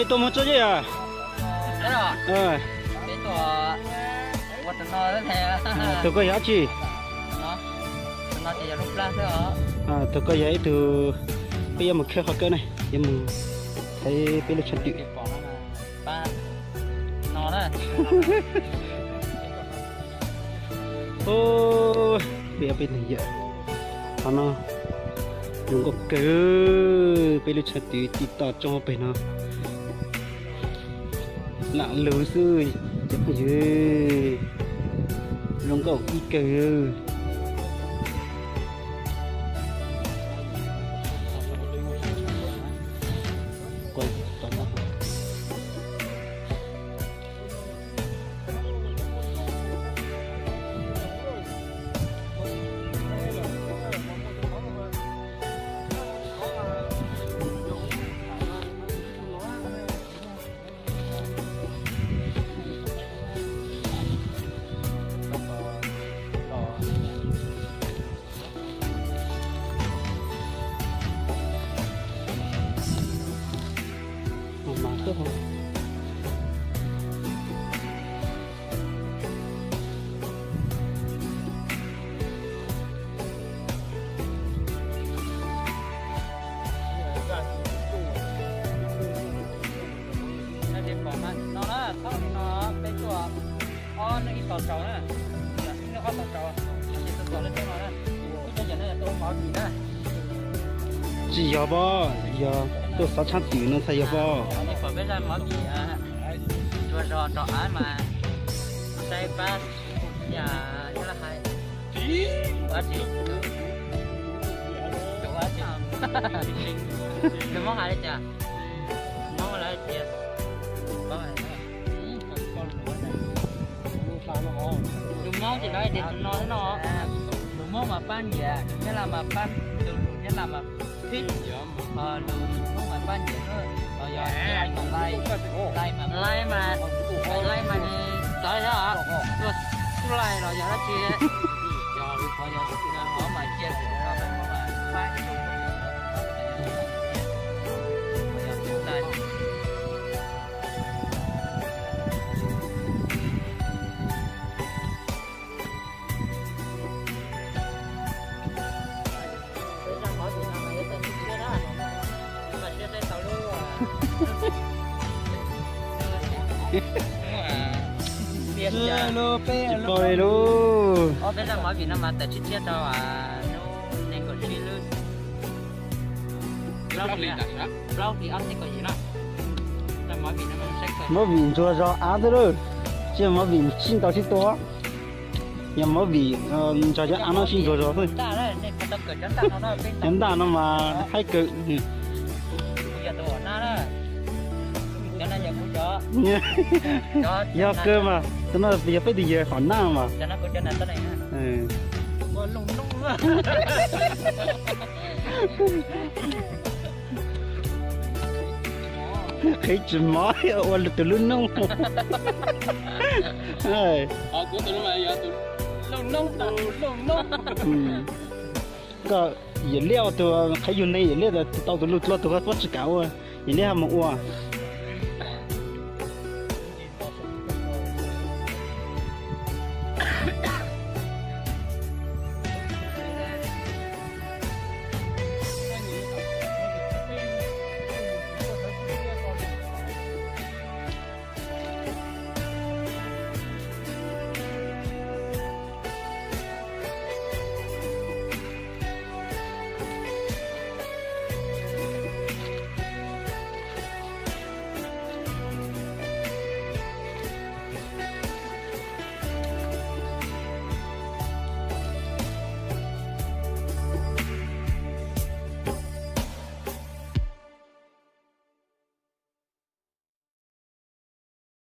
Peb tuaj muag tsob zeb a? Tus koj yog dab tsi? Tus koj yog ib tug, peb yuav mus khawb qhov kawb na, yuav mus thaiv peb lub tshav twm. Peb, peb neeg yawm, qhov no zoo nkauj kawg, peb lub tshav twm tiv toj tsob pem no. Lam lug xwb cov phooj ywg, zoo nkauj ib kawg. No na, thaum no peb tuaj ob hnub ib tog tsaus na, ib hnub ob tog tsaus, tab sis tuaj txog lub teb no na, ib cov yawm no yog tuaj ua mov vim na. Tsis yog pob, yog tuaj xov tshav twm no txhais yog pob. Nej pom peb zaj mov vim ntsuag zog rau av mas saib pab yog nyob lawv hais ua dab tsi, ua dab tsi, lus Hmoob hais li cas, Hmoob lawv tias, lus Hmoob ces lawv tias tus no xwb no, lus Hmoob mas pab nyiam, lus Nyab Laj mas pab, lus Nyab Laj mas phib, lus Hmoob mas pab nyiam, yog Nyab Laj mas lais, lais mas, lais mas nws txawv yog tuaj tub lais los yog dab tsi, yog lus Hmoob mas cia pab, yog tub lais. Tsis paub li lub. Peb zaj mov vim no mas tawm tshiab tshiab rau hnub nees nkaum tsib lub plaub hlis ob txhiab kaum yim no. Mov vim ntsuag zog av xwb lawm, tsis yog mov vim sib ntaus sib tua. Yog mov vim ntsuag cov av no sib ntsuag zog xwb. Cov ntaj no mas haib kawg. Yog kawg mas, tus no yog peb tus yawg hom naj mas. Qhib tsis mov ua tus lub noob. Koj yawm liaj ua tus qhib yug neeg, yawm liaj tau tus lug dlua tus koj puab tsis kam ua, yawm liaj ho mus ua.